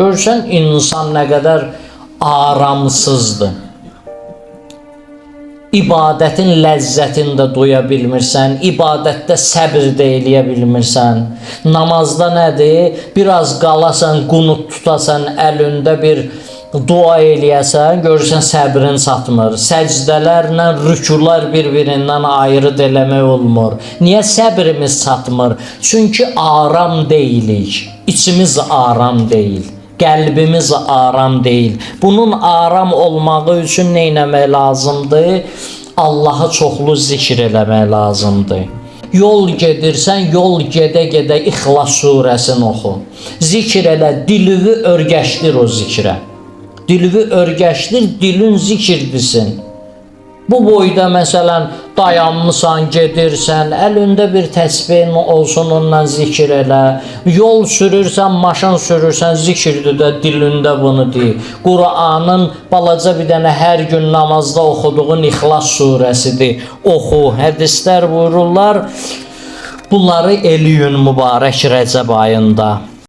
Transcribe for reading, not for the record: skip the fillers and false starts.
Görürsən insan nə qədər aramsızdır. İbadətin ləzzətini də duya bilmirsən, ibadətdə səbir də eləyə bilmirsən. Namazda nədir? Biraz qalasan, qunut tutasan, əlində bir dua eləyəsən, görürsən səbrin çatmır. Səcdələrlə rükular bir-birindən ayrı eləmək olmur. Niyə səbrimiz çatmır? Çünki aram deyilik. İçimiz aram deyil. Qəlbimiz aram deyil. Bunun aram olmağı üçün nə etmək lazımdır? Allahı çoxlu zikr eləmək lazımdır. Yol gedirsən, yol gedə-gedə İxlas surəsini oxu. Zikr elə, dilivi örgəşdir o zikrə. Dilivi örgəşdir, dilin zikirdisin. Bu boyda məsələn dayanmısan, gedirsən, əlində bir təsbehin olsun, onunla zikr elə. Yol sürürsən, maşın sürürsən, zikirdir də dilində bunu de. Qur'anın balaca bir dənə hər gün namazda oxuduğun İxlas surəsidir. Oxu. Hədislər buyururlar. Bunları eləyin mübarək Rəcəb ayında.